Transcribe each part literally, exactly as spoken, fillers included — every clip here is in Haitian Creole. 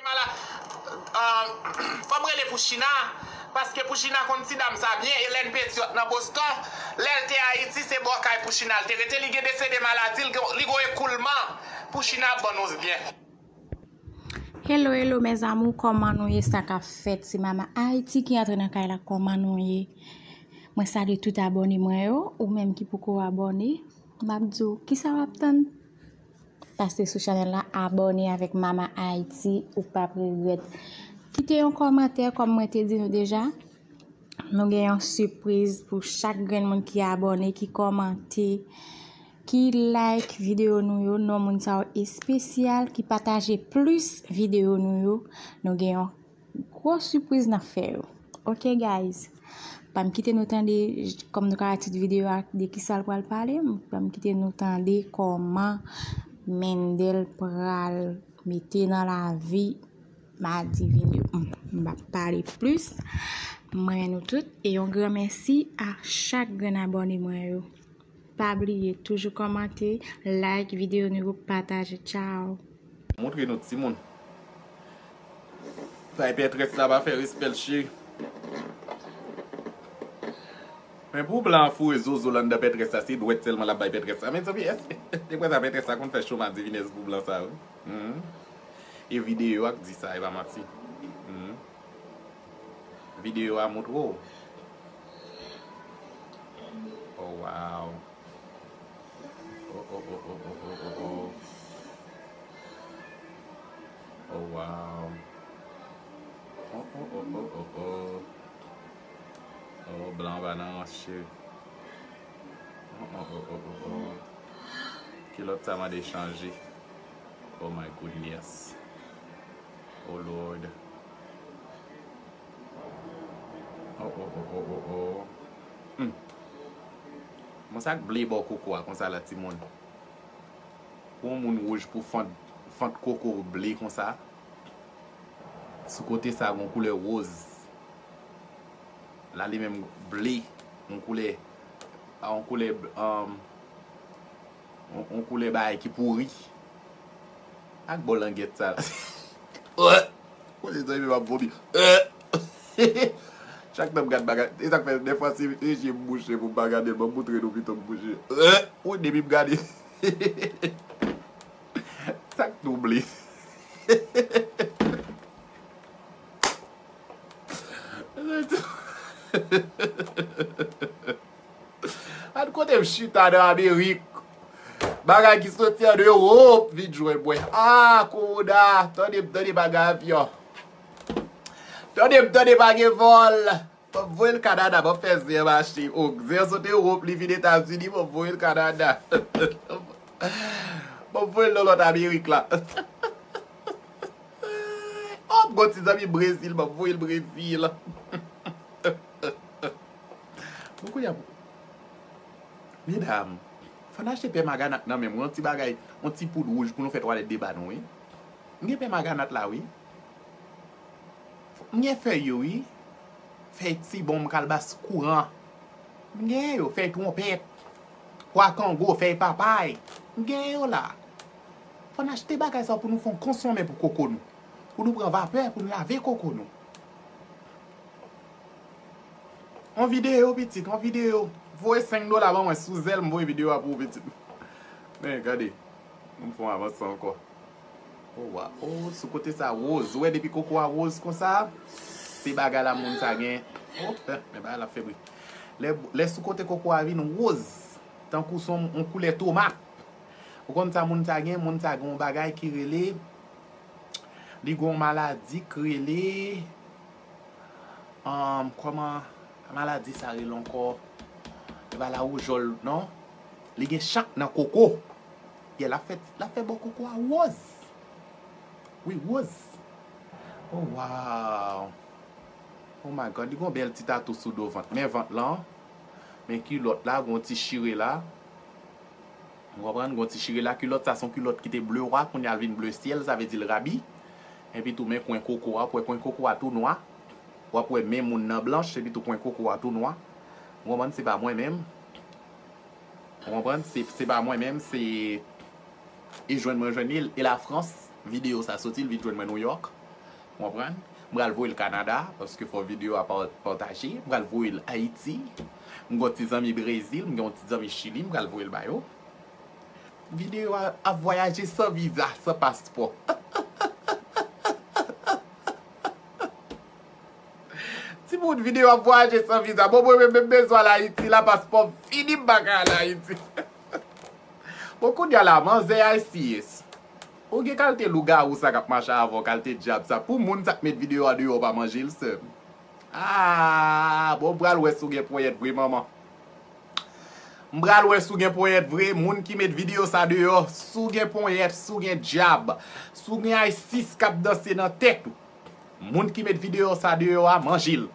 Mala, ah, fò m rele Pouchina, paske Pouchina konn ti dam sa byen, Hélène Pétiot nan Boston, lè l te Ayiti, se bò kay Pouchina l te rete, li gen de seri maladi, li gen, li gen ekoulman. Pouchina ap ban nou byen. Hello, hello, mes amours, kòman nou ye? Sa k ap fèt? Se Mama Haïti ki antre nan kay la, kòman nou ye? Mwen salye tout abòne mwen yo, ou menm ki poko abòne, m ap di w, kisa w ap tann? Pase sou chanèl la, abòne avèk Mama Haïti, ou p ap regrèt. Kite yon kòmantè, kòm mwen te di nou deja. Nou gen yon sipriz pou chak grenn moun ki abòne, ki kòmante, ki like videyo nou yo. Non moun sa yo espesyal, ki pataje plis videyo nou yo. Nou gen yon gwo sipriz n ap fè yo. Ok, guys? Pa m kite nou tande, kòm nou ka wè tit videyo a, de kisa l pral pale, pa m kite nou tande kòman Mendel pral mete nan lavi Madivine yo. M, m p ap pale plis. M renmen nou tout. E yon gran mèsi a chak grenn abòne mwen yo. Pa bliye, toujou kòmante, like videyo nou yo, pataje. Tchao. Montre nou timoun. Bay pètrès la pa fè respè l cheri. Men pou blan an foure zozo l anndan pètrès la, se dwèt sèlman l ap bay pètrès la. Mezanmi, èske, depi sa pètrès la konn fè cho Madivine pou blan sa, wi. Hmm. E videyo a k di sa, e pa manti. Hmm. Videyo a montre w. Oh, wow. Oh, oh, oh, oh, oh, oh, oh, oh. Oh, wow. Oh, oh, oh, oh, oh, oh. Oh, blan pa nan rans, cheri. Oh, oh, oh, oh, oh, oh. Kilòt sa mande chanje. Oh my goodness. Oh Lord. Oh, oh, oh, oh, oh, oh. Hmm. Bon, sa k ble bò koko a konsa la, timoun? Pou yon moun wouj, pou fant, fant koko ble konsa. Sou kote sa, gon koulè woz. La, li menm ble. Yon koulè, a, yon koulè, um, yon, yon koulè bagay ki pouri. Ak bò langèt sa la. Ou se zanmi m ap vomi. Chak tan m gad bagay, e sa k fè dèfwa se, se je m bouche pou m pa gade l, ban m moutre nou pito m bouche. Ou depi m gade. Sa k touble. Gad kote m chita nan Amerik. Bagay ki soti an Ewòp vin jwenn mwen. Ah, kowona, tande m tande pa gen avyon. Tande m tande pa gen vòl. M ap voye l Kanada, m ap fè zen an mache. O, zen an sot Ewòp, li vin Etazini, m ap voye l Kanada. M ap voye l nan lòt Amerik la. O, m gon ti zanmi Brezil, m ap voye l Brezil. Bon, kounye a, medam, fò n achte pè maganat nan menm, yon ti bagay, yon ti poud wouj pou nou fè twalèt de ba nou, wi. M gen pè maganat la, wi. M gen fèy yo, wi. Fèy tibonm, kalbas kouran. M gen yo, fèy twonpèt, pwa kango, fèy papay. M gen yo la. Fò n achte bagay sa yo pou nou fè yon konsonmen pou koko nou. Pou nou pran vapè, pou nou lave koko nou. On videyo, pitit, on videyo. Voye senk dola ban mwen sou zèl, m voye videyo a pou ou, pitit. Men, gade. M fè yon avanse ankò. O, wa. O, sou kote sa, woz. Ou wè depi koko a woz konsa, se bagay la moun sa gen. O, eh, men bagay la fè bri. Lè, lè sou kote koko a vin woz, tankou se yon, yon koulè tomat. Ou konn sa moun sa gen? Moun sa gen yon bagay ki rele, li gen yon maladi ki rele, um, kòman maladi sa rele ankò? E pa lawoujòl, non. Li gen chak nan koko. Yeah, l ap fè, l ap fè bò koko a woz. Wi, woz. Oh, wow. Oh my God, li gon bèl ti tatou sou do vant. Men vant lan, men kilòt la, gon ti chire la. Ou konprann? Gon ti chire la. Kilòt sa, se yon kilòt ki te ble wa, kounye a l vin ble syèl, sa vle di l rabi. Epi tou, men kwen koko a, w ap wè kwen koko a tou nwa. W ap wè men moun nan blanch, epi tou kwen koko a tou nwa. Ou konprann? Se pa mwen menm. Ou konprann? Se, se pa mwen menm, se, e jwenn mwen jwenn li, e Lafrans, videyo sa soti, l vin jwenn mwen Nouyòk. Ou konprann? M pral voye l Kanada, paske fò videyo a pa-, pataje. M pral voye l Ayiti. M gen yon ti zanmi Brezil, m gen yon ti zanmi Chili, m pral voye l ba yo. Videyo a ap vwayaje san viza, san paspò. Timoun, videyo ap vwayaje san viza. Bon, mwen menm, menm bezwen al Ayiti la, paspò m fini, m pa ka al Ayiti. Bon, kounye a la, manzè Isis. Ou gen kalite lougawou sa k ap mache avè w, kalite dyab sa. Pou moun sa k met videyo a deyò, w pa manje l, sè m. Ah, bon, m pral wè si w gen ponyèt vre, manman. M pral wè si w gen ponyèt vre, moun ki met videyo sa deyò, si w gen ponyèt, si w gen dyab, si w gen Isis k ap danse nan tèt ou. Moun ki met videyo sa deyò a, manje l.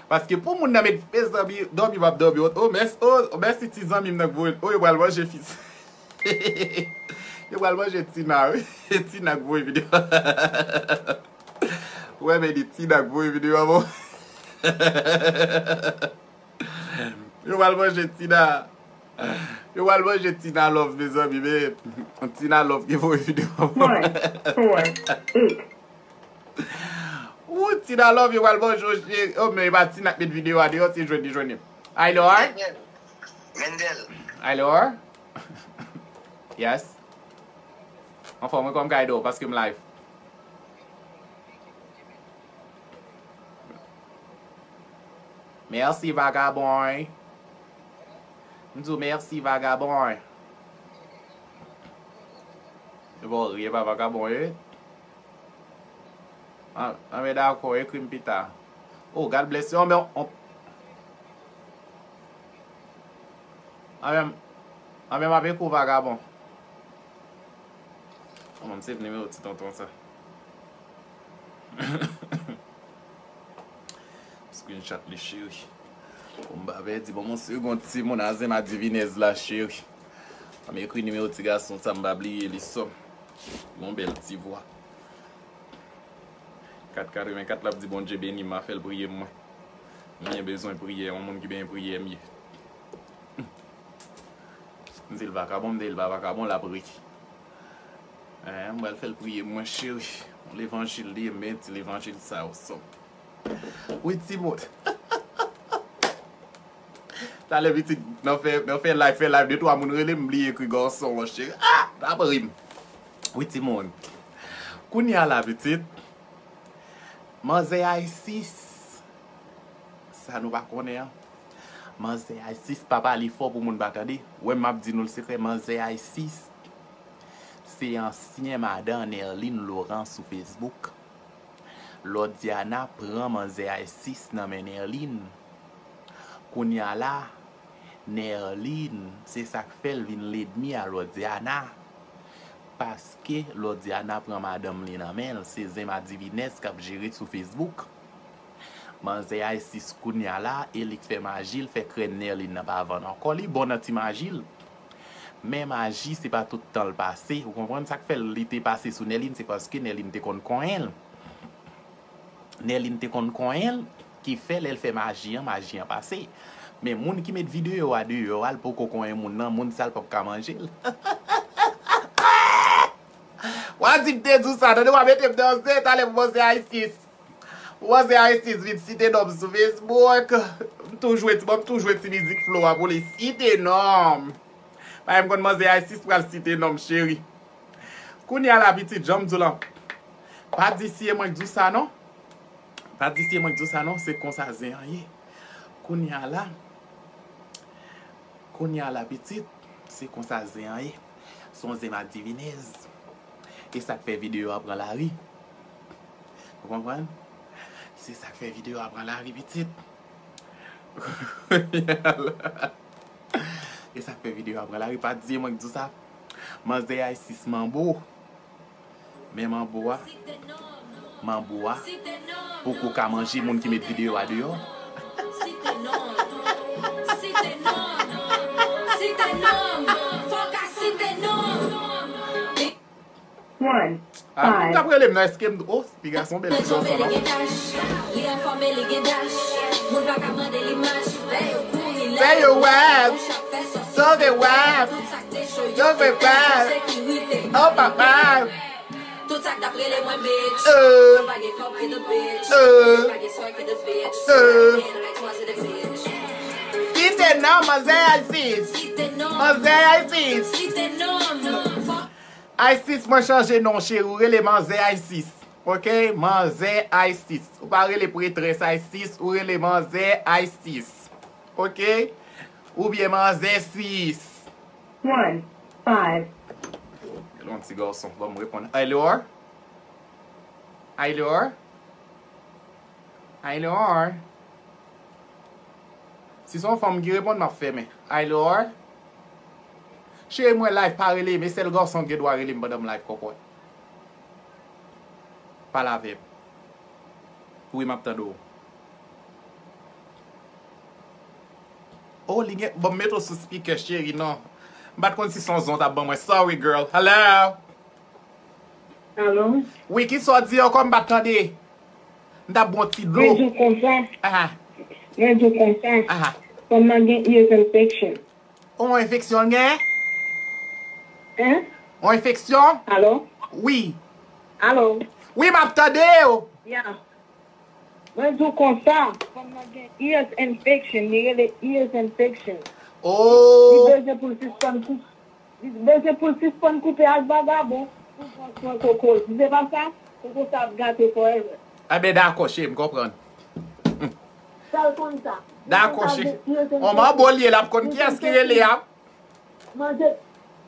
Paske pou moun nan met, mezanmi, dòmi m ap dòmi. Oh, mèsi, oh, mèsi ti zanmi m nan k voye. Oh, yo pral manje fis. Yo pral manje Tina, wi. Tina k voye videyo. Ou wè, men di Tina k voye videyo a bon. Yo pral manje Tina. Yo pral manje Tina Love, mezanmi, men Tina Love ki voye videyo a bon. One, four, eight. Ou, Tina Love, yo pral manje w, cheri. Oh, men e pa Tina k met videyo a deyò, se jwenn li jwenn li. Aylor? Mendel. Mendel. Aylor? Yes. Anfòm, mwen kòm Kaido, paske m live. Mèsi, vagabon. M di w mèsi, vagabon. Bon, ri e pa vagabon, e? An, an, men dakò, ekri m pita. Oh, God bless you. An, men, on, an, men, an, men, m ap ekri w vagabon. An, men, m save nimewo ti tonton sa. Screenshot li, cheri. Pou m pa pèdi, ban m yon segonn, timoun, a zen adivinèz la, cheri. An, men, ekri nimewo ti gason sa, m pa bliye li, sò. Yon bèl ti vwa. Kat katrevenkat la ap di, Bondye beni m, a fè l priye mwen. M byen bezwen priyè, yon moun ki byen priyè m ye. M di l vakabon, m di l pa vakabon, l ap ri. Eh, m pral fè l priye mwen, cheri. Levanjil li ye, m byen di levanjil sa yo sòt. Wi, timoun. Talè pitit, nan fè, nan fè live, fè live, de twa moun rele m, bliye ekri gason an, cheri. Ah, t ap ri m. Wi, timoun. Kounye a la, pitit, manzè Isis, sa nou pa konnen an. Manzè Isis pa pale fò pou moun pa tande. Wè, m ap di nou l sekrè, manzè Isis se ansyen madan Nerline Laurent sou Facebook. Lordiana pran manzè Isis nan men Nerline. Kounye a la, Nerline, se sa k fè l vin lènmi a Lordiana. Paske Lordiana pran madanm li nan men l, se zen adivinèz k ap jere sou Facebook. Manzè Isis kounye a la, e li k fè maji l, fè krèn Nerline nan pa vann ankò. Li bon nan ti maji l. Men maji, se pa tout tan l pase. Ou konprann sa k fè l, li te pase sou Nerline, se paske Nerline te konn konyen l. Nerline te konn konyen l, ki fè lè l fè maji an, maji an pase. Men moun ki met videyo a deyò a, l poko konyen moun nan, moun sa l p ap ka manje l. W a di m te di w sa, tande w a mete m nan zen talè pou manzè Isis. Pou manzè Isis vin site non m sou Facebook. M toujou, ti, bon, m toujou ti mizik Flo a pou li site non m. Paske m konn manzè Isis pral site non m, cheri. Kounye a la, pitit, jan m di w lan. Pa di si e mwen k di w sa non. Pa di si e mwen k di w sa non, se konsa zen an ye. Kounye a la, kounye a la, pitit, se konsa zen an ye. Se yon zen adivinèz. E sa k fè videyo a pran lari. Ou konprann? Se sa k fè videyo a pran lari, pitit. E sa k fè videyo a pran lari, pa di e mwen k di w sa. Manzè Isis manbo. Men manbo a, manbo a poko ka manje moun ki met videyo a deyò. Site non, site non, site non, fò w ka site non. One, ah, five. Moun k ap rele m nan, èske m, oh, piga se yon bèl ti gason non. Fè yo wè, sove wè, sove wè, oh papa. Sa k t ap rele mwen bitch. Euh. Mwen pa gen kòb ki the bitch. Euh. Mwen pa gen sè ki the bitch. Euh. Like twa se the bitch. Kite non, manzè Isis. Kite non. Manzè Isis. Kite non. Isis, mwen chanje non, cheri. Ou rele manzè Isis. Ok? Manzè Isis. Ou pa rele pretrès Isis. Ou rele manzè Isis. Ok? Oubyen manzè Sis. One, five. Gen yon ti gason. Ban m reponn. Aylor? Aylor? Aylor? Si se yon fanm ki reponn, m ap fèmen. Aylor? Cheri, mwen live, pa rele m. E sèl gason ki gen dwa rele m pandan m live, kòkòt. Pale avè m. Wi, m ap tande w. Oh, li gen, bon, m mete w sou speaker, cheri, non. M pa t konn si se yon zon w t ap ban mwen. Sorry, girl. Hello? Alo? Wi, kisa w di ankò, m pa t tande? M t ap bwè yon ti dlo. Mwen di w konsa. Aha. Mwen di w konsa. Aha. Fanm nan gen ears infection. On enfeksyon l gen? Hein? On enfeksyon? Alo? Wi. Alo? Wi, m ap tande w. Ya. Mwen di w konsa, fanm nan gen ears infection, li rele ears infection. Oh. Li bezwen pou l sispann koupe, li bezwen pou l sispann koupe ak vagabon, pou l pran swen koko l. Si se pa sa, koko sa ap gate forever. Enben, dakò, cheri, m konprann. Sa l konn sa. Dakò, cheri. On manbo l ye, l ap konn kiyès ki rele a. Manje,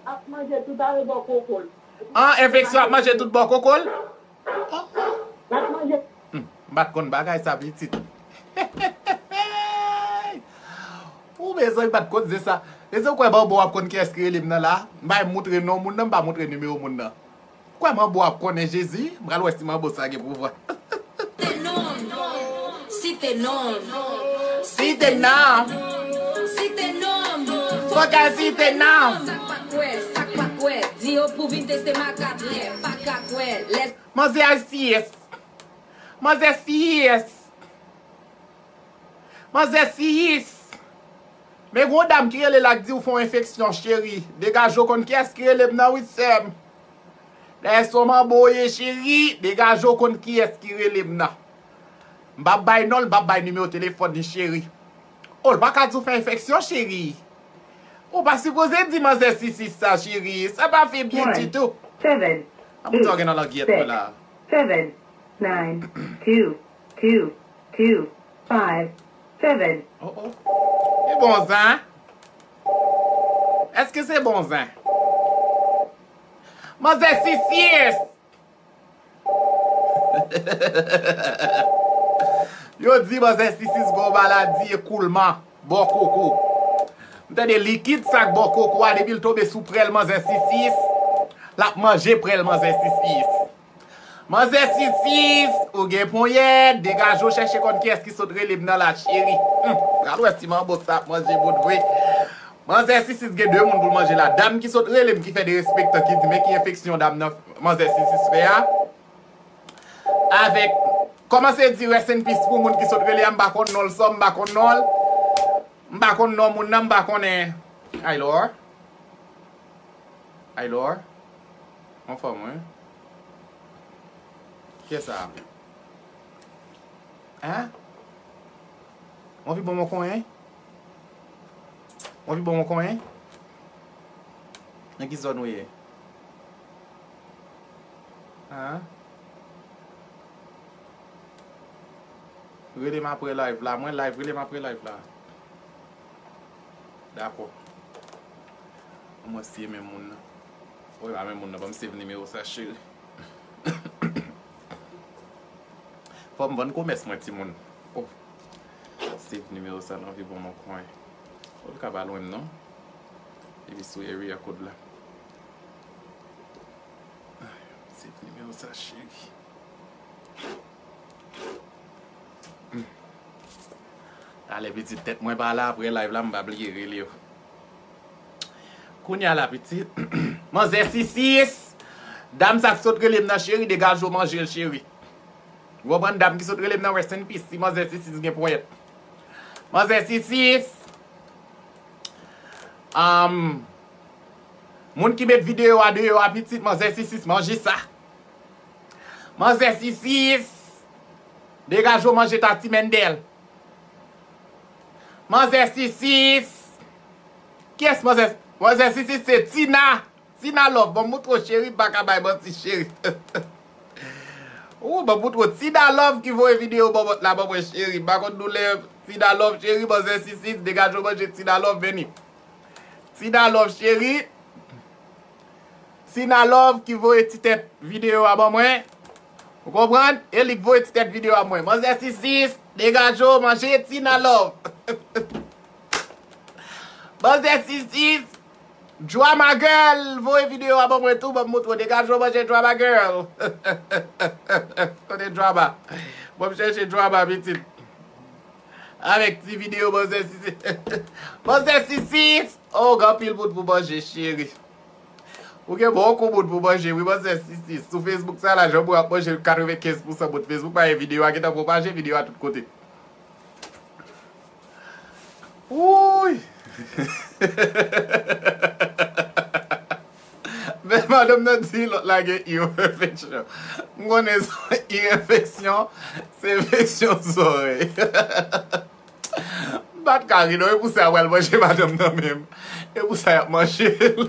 ap manje tout arebò koko l. An, enfeksyon ap manje tout bò koko l? L ap manje. Hmm, m pa t konn bagay sa, pitit. Ou bezwen m pa t konn se sa. Mezanmi, ou kwè manbo ap konn kiyès ki rele m nan la? M bay moutre non moun nan, m pa moutre nimewo moun nan. Kwè manbo ap konnen Jezi, m pral wè si manbo sa gen pouvwa. Site non. Site non. Site non. Site non. Fòk al site non. Sa k pa kwè, sa k pa kwè. Di yo pou vin teste makadrè, pa ka kwè. Lès. Manzè Isis. Manzè Isis. Manzè Isis. Men gon dam ki rele la k di w fè w enfeksyon, cheri. Degaje w, konn kiyès ki rele m nan, wi, sè m. Dayè, se yon manbo w ye, cheri. Degaje w, konn kiyès ki rele m nan. M p ap bay non l, m p ap bay nimewo telefòn li, cheri. Oh, l pa ka di w fè enfeksyon, cheri. Ou pa sipoze di manzè Isis sa, cheri. Sa pa fè byen ditou. An, poukisa w gen nan langyèt mwen la? Seven, nine, two, two, two, five, seven. Oh, oh. Se bon zen? Èske se bon zen? Manzè Isis! Yo di manzè Isis gon maladi ekoulman bò koko. M tande likid sa k bò koko a, depi l tonbe sou prèl manzè Isis, l ap manje prèl manzè Isis. Manzè Isis, ou gen ponyèt, degaje w, chèche konn kiyès ki sot rele m nan la, cheri. Hum, pral wè si manbo sa ap manje bout vre. Manzè Isis gen de moun pou l manje la. Dam ki sot rele m ki fè derespektan, ki di men ki enfeksyon dam nan, manzè Isis fè a. Avèk, kòmanse di rest in peace pou moun ki sot rele a, m pa konn non l, sò m pa konn non l. M pa konn non moun nan, m pa konnen. Aylor. Aylor. Anfòm, wi. Kiyès sa? Hein? Ou anvi ban m yon konyen? Ou anvi ban m yon konyen? Nan ki zòn ou ye? Hein? Rele m apre live la. Mwen live, rele m apre live la. Dakò. Mwen siye menm moun nan. Wi, pa menm moun nan, ban m save nimewo sa, cheri. Fò m vann komès mwen, timoun. Oh. Save nimewo sa nan vi bon mwen konyen. Oh, li ka pa lwen m non. Epi sou area code la. Ay, save nimewo sa, cheri. Hmm. Talè pitit tèt mwen pa la, apre live la, m pa bliye rele yo. Kounye a la, pitit. Manzè Isis. Dam sa k sot rele m nan, cheri, degaje w, manje l, cheri. Ou konprann, dam ki sot rele m nan, rest in peace, si manzè Isis gen ponyèt. Manzè Isis. Am, moun ki met videyo a deyò a, pitit, manzè Isis, manje sa. Manzè Sisis. Degaje w manje Tati Mendel. Manzè Sisis. Kiyès manzè? Manzè Sisis se Tina. Tina Love. Bon, moutre w cheri, m pa ka bay manti cheri. Ou, bon, moutre w Tina Love ki voye videyo ban mwen la, ban mwen cheri. M pa konn nou lè Tina Love cheri, manzè Sisis, degaje w manje Tina Love vini. Tina Love cheri. Tina Love ki voye ti tèt videyo a ban mwen. Ou konprann? E li k voye ti tèt videyo a mwen. Manzè Sisis, degaje w manje Tina Love. Manzè Sisis, Drama Girl, voye videyo a ban mwen tou, ban m moutre w. Degaje w manje Drama Girl. Kote Drama? Ban m chèche Drama, pitit. Avèk ti videyo manzè Sisis. Manzè Sisis! Oh, gen anpil moun pou manje, cheri. Ou gen bon kou moun pou manje, wi, manzè Sisis. Sou Facebook sa la, jan moun ap manje, katrevenkenz pousan moun Facebook pa gen videyo a, gentan pwopaje videyo a tout kote. Wouy! Men madanm nan di lòt la gen ear infection. M konnen ear infection, se enfeksyon zòrèy. M pa t ka ri non, e pou sa y ap manje madanm nan menm. E pou sa y ap manje l.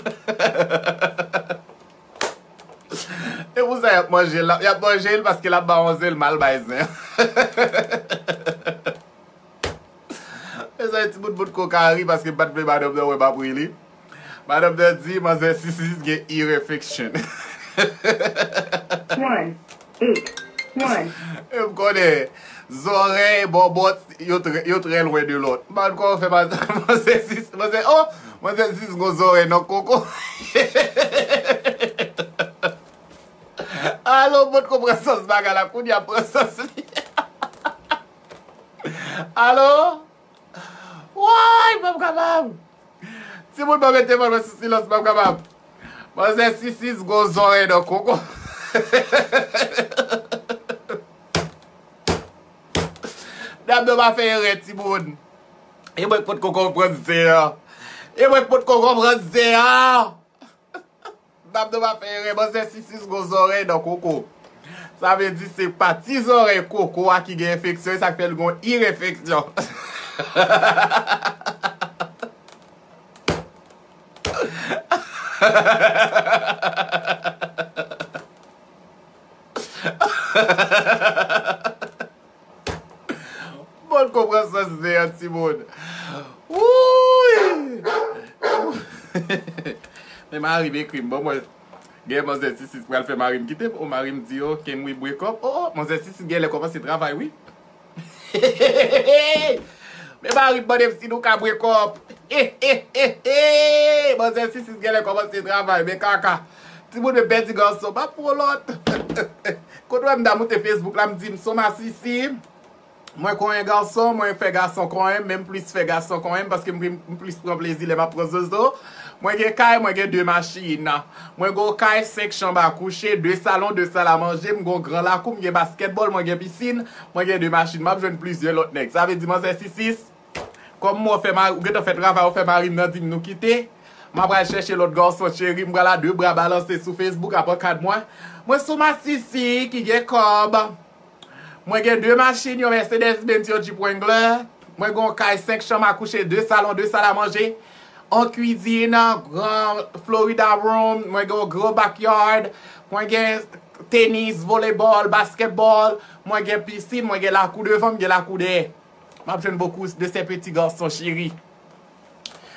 E pou sa y ap manje l. Y ap manje l paske l ap ba yon zen, l mal bay zen. Mezanmi, timoun, bout koka ri paske m pa t vle madanm nan wè m ap ri li. Madanm nan di manzè Sisis gen ear infection. One, eight, one. E m konnen zòrèy, bòbòt, yo trè, yo trè lwen de lòt. M pa konn kòman fè ma-, manzè Sisis, manzè, oh, manzè Sisis gon zòrèy nan koko. Alo, mwen t konprann sans bagay la, kounye a pran sans li. Alo? Woy, m p ap kapab. Timoun, ban m mete mwen sou silans, m p ap kapab. Manzè Sisis gon zòrèy nan koko. Dam nan pa fè erè, timoun. E mwen k potko konprann zen an. E mwen k potko konprann zen an. Dam nan pa fè erè, manzè Sisis gon zòrèy nan koko. Sa vle di se pati zòrèy koko a ki gen enfeksyon, e sa k fè l gon ear infection. Bon, konprann sans zen an, timoun. Wouy! Men mari m ekri m, bon, mwen, gen manzè Sisis pral fè mari m kite m. O, mari m di, o, can we break up? O, o, manzè Sisis genlè kòmanse travay, wi. Men mari m mande m si nou ka break up. Manzè Sisis genlè kòmanse travay, men kaka. Timoun, men pèdi gason, pa pou lòt. Kote w wè m damou te Facebook la, m di m son masisi. Mwen konyen gason, mwen fè gason konyen m, men m plis fè gason konyen m, paske m, m plis pran plezi lè m ap pran zozo. Mwen gen kay, mwen gen de machin. Mwen gen yon kay, senk chanm a kouche, de salon, de sal a manje, m gen yon gran lakou, m gen baskètbòl, mwen gen pisin, mwen gen de machin. M ap jwenn plizyè lòt nèg. Sa vle di, manzè Sisis, kòm mwen fè mari, ou gentan fè travay, ou fè mari m nan di m nou kite. M ap al chèche lòt gason cheri, m pral a de bra balanse sou Facebook, ap ankad mwen. Mwen sou masisi ki gen kòb. Mwen gen de machin, yon Mercedes Benz, yon Jeep Wrangler. Mwen gen yon kay senk chanm a kouche, de salon, de sal a manje, yon kwizin, gran Florida room. Mwen gen yon gwo backyard. Mwen gen tenis, volebòl, baskètbòl. Mwen gen pisin, mwen gen lakou devan, m gen lakou dèyè. M ap jwenn bokou de ces petits garçons chéri.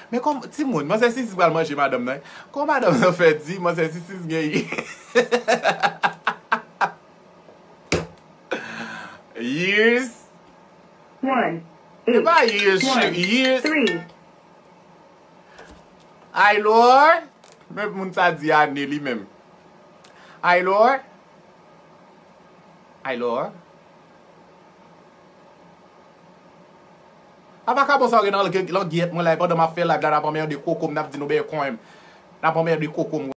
Men kòm, timoun, manzè Sisis pral manje madanm nan. Kòman madanm nan fè di manzè Sisis gen years? One, se pa years, one, cheri, years. Three. Ay, Lord. Men moun sa di ane li menm. Ay, Lord. Ay, Lord. A vakabon sa yo gen nan langyèt mwen la, e pandan m ap fè live la, n ap anmède koko m, n ap di nou bèkon m. N ap anmède koko m.